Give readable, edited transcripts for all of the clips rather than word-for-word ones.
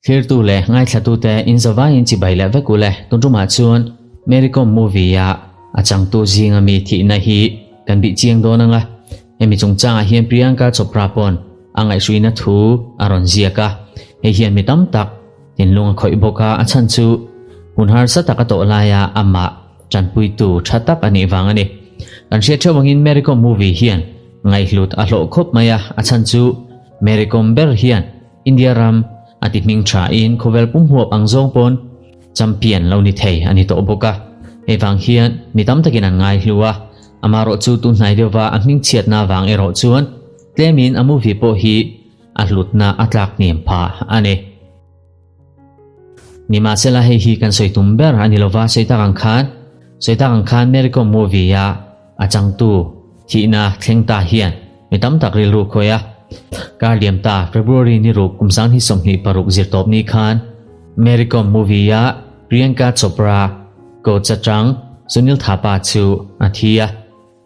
Thlirtu leh ngaithlatute in zavaiin chibai leh vek ule. Tun tumah chuan Mary Kom movie a a changtu zinga mi thihna hi kan bih chiang dawn anga. Hemi chungchangah hian Priyanka Chopra pawn a ngaihhruina thu a rawn ziak a. Hei hian mi tam tak thinlung a khawih bawk a, a chhan chu hun harsa tak a tawh laia amah tanpuitu tha tak a nih vang a ni. Kan hriat theuh angin Mary Kom movie hian ngaihhlut a hlawh khawp mai a, a chhan chu Mary Kom ber hian India ram a ti hming tha in khawvel pum huap ang zawng pawn champion lo ni thei a ni tawh bawk a. Hei vang hian mi tam takin an ngai hlu a, amarawh chu tun hnai deuhva a hming chhiatna vang erawh chuan tlemin a movie pawh hi a hlutna a tlak hniam phah a ni. Nimahsela hei hi kan sawi tum ber a ni lova, sawi tak ang khan sawi tak ang khan Mary Kom movie a a changtu thihna thleng ta hian mi tam tak rilru khawi a. Kar liam ta February ni ruk kum sang hi 26 zirtawp ni khan Mary Kom movie a Priyanka Chopra coach atang Sunil Thapa chu a thi a.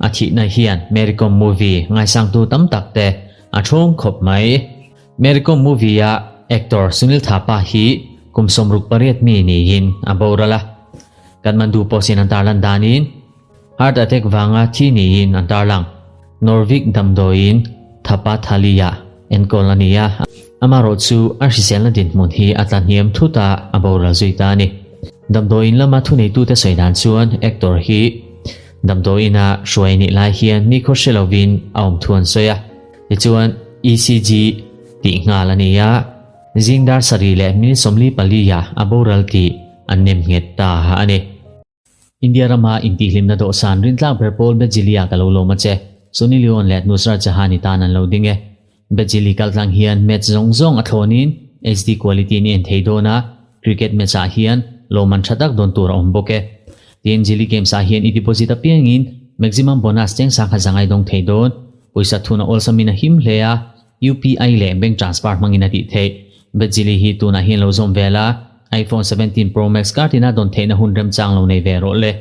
A thihna hian Mary Kom movie ngaisangtu tam tak te a thawng khawp mai. Mary Kom movie a actor Sunil Thapa hi kum 68 mi niin a boral a. Kathmandu Post in an tarlan danin heart attack vanga thi niin an tarlang. Norvik damdawiin Thapa Thali-ah enkawl a ni a, amarawh chu a hriselna dinhmun hi a tla hniam thut a, a boral zui ta a ni. Damdawiin lama thuneitute sawi dan chuan actor hi damdawiina hruai nih lai hian ni khaw hre lovin a awm thu an sawi a. Tichuan, ECG tih nghal a ni a, zing dar sarih leh minute 44 ah a boral tih an nem nghet ta a ni. India rama intihhlimna dawhsan rintlak ber pawl Bejili-ah ka lo lawm a che. Sunny Leone leh Nusrat Jahan i tan an lo ding e. Bejili kaltlang hian match zawng zawng a thlawnin HD quality ni en thei dawn a, cricket match-ah hian lawmman tha tak dawn tur a awm bawk e. Tin, Jili Games-ah hian i deposit apiangin maximum bonus cheng sangkhat zangai dawng thei dawn. Pawisa thun a awlsamin a him hle a, UPI leh bank transfer hmangin a tih theih. Bejili hi tunah hian lo zawm vel a, iPhone 17 Pro Max kar tina dawn theihna hun remchang lo nei ve rawh le.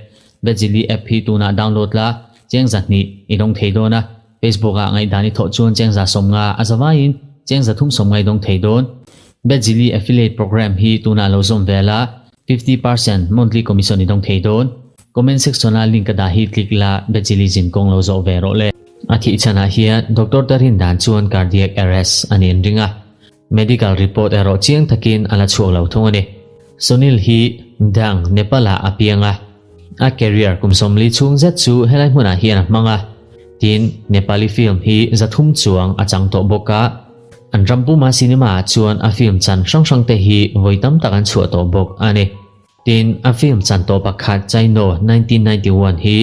Bejili app hi tunah download la, cheng 200 i dawng thei dawn a, Facebook ah ngaihdan i thawh chuan cheng 150 a zavaiin cheng 350 i dawng thei dawn. Bejili affiliate program hi tunah lo zawm vel a, 50% monthly commission i dawng thei dawn. Comment section a link ka dah hi click la Bejili zin kawng lo zawh ve rawh le. A thih chhanah hian doctor te rin dan chuan cardiac arrest a nih an ring a, medical report erawh chiang takin a la chhuak lo thung a ni. Sunil hi Dang, Nepal ah a piang a, a career kum 40 chhung zet chu helai hmunah hian a hmang a, tin Nepali film hi 300 chuang a chang tawh bawk a, an ram puma cinema ah chuan a film chan hrang hrang te hi vawi tam tak an chhuah tawh bawk a ni. Tin, a film chan tawh pakhat Chaino 1991 hi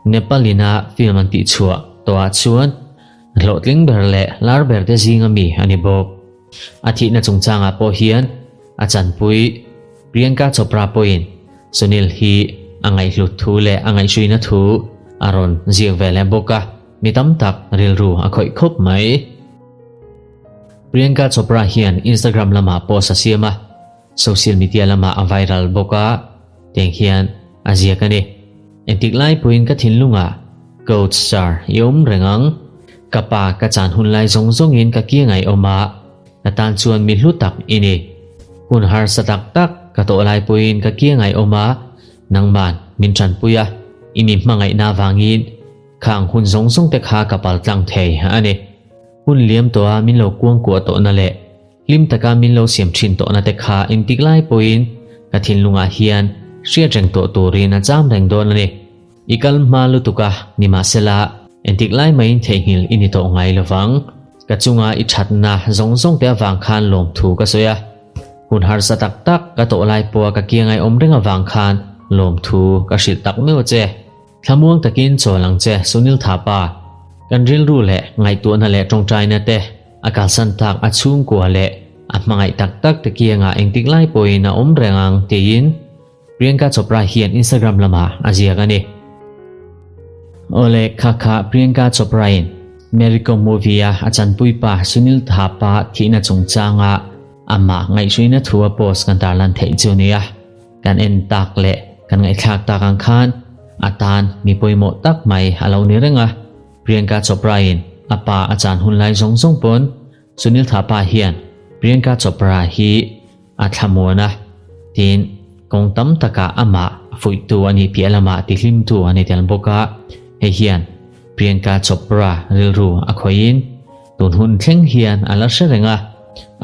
Nepal-ina film an tihchhuah tawhah chuan hlawhtling ber leh lar ber te zinga mi a ni bawk. A thihna chungchangah pawh hian a chanpui Priyanka Chopra pawhin Sunil hi a ngaihhlut thu leh a ngaihhruina thu a rawn ziak ve leh bawk a, mi tam tak rilru a khawih khawp mai. Priyanka Chopra hian Instagram lamah post a siam a, Social media lamah a viral bawk a, tiang hian a ziak a ni. Engtik lai pawhin ka thinlungah Coach Sir i awm reng ang. Ka pa ka chan hun lai zawng zawngin ka ki ngaihawm a, ka tan chuan mi hlu tak i ni. Hun harsa tak tak ka tawh lai pawhin ka ki ngaihawm a, nangman min tanpui a, i mi hmangaihna avangin khang hun zawng zawng te kha ka pal tlang thei a ni. Hun liam tawha min lo kuangkuah tawhna leh Hlim taka min lo siam thin tawhna te kha engtik lai pawhin ka thinlungah hian hriat reng tawh turin a cham reng dawn a ni. I kal hma lutuk a, nimahsela engtik lai maiin theihnghilh i ni tawh ngai lovang. Ka chunga i thatna zawng zawng te avang khan lawmthu ka sawi a. Hun harsa tak tak ka tawh lai pawha ka kiangai awm reng avang khan lawmthu ka hrilh tak meuh che. Thlamuang takin chawl ang che Sunil Thapa. Kan rilru leh ngaihtuahna leh tawngtaina te a kalsan tak a chhungkua leh a hmangaih tak tak te kiangah engtik lai pawhin a awm reng ang tiin Priyanka Chopra hian Instagram lamah a ziak a ni. Awle kha kha Priyanka Chopra in Mary Kom movie a a chanpui pa Sunil Thapa thihna chungchanga amah ngaihhruina thu a post kan tarlan theih chu nia. Kan en tak leh kan ngaihthlak tak ang khan a tan mi pawimawh tak mai a lo ni reng a. Priyanka Chopra in a pa a chan hun lai zawng zawng pawn Sunil Thapa hian Priyanka Chopra hi a thlamuan a, tin, kawng tam takah amah fuihtu a nih piah lamah tihlimtu a ni tel bawk a, hei hian Priyanka Chopra rilru a khawihin tun hun thleng hian a la hre reng a,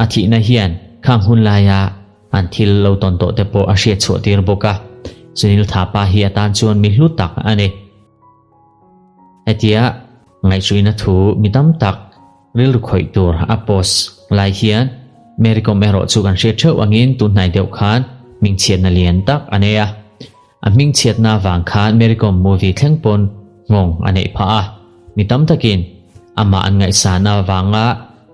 a thihna hian khang hun laia an thil lo tawn tawh te pawh a hriat chhuah tir bawk a, Sunil Thapa hi a tan chuan mi hlu tak a ni. Hetia ngaihhruina thu mi tam tak rilru khawih tur a post lai hian Mary Kom erawh chu kan hriat theuh angin tun hnai deuh khan hmingchhiatna lian tak a nei a. A hmingchhiatna vang khan Mary Kom movie thleng pawn nghawng a neih phah a. Mi tam takin amah an ngaihsana vanga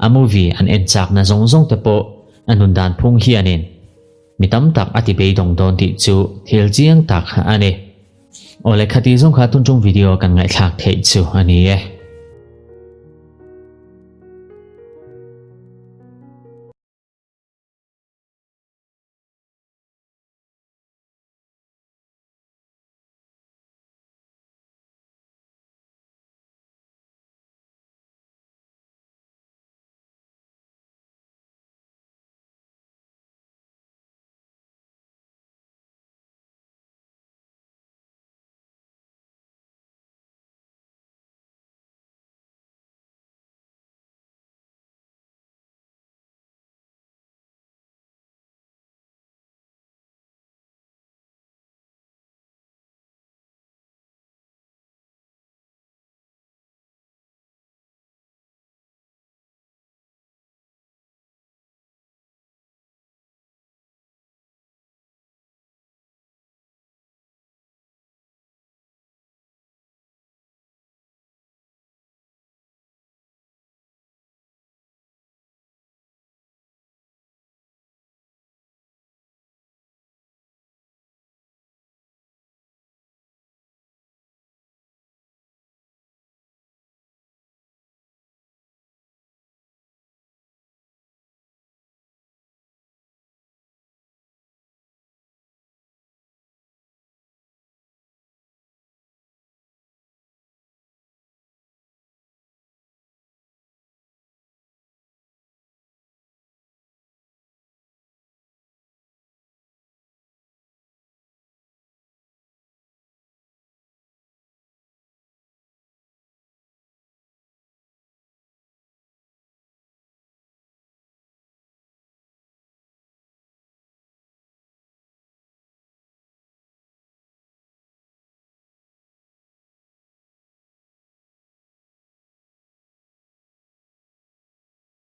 a movie an en chakna zawng zawng te pawh a nun dan phung hianin Mi tam tak a ti beidawng dawn tih chu thil chiang tak a ni. Awle khati zawng kha tun tum video kan ngaihthlak theih chu a ni e.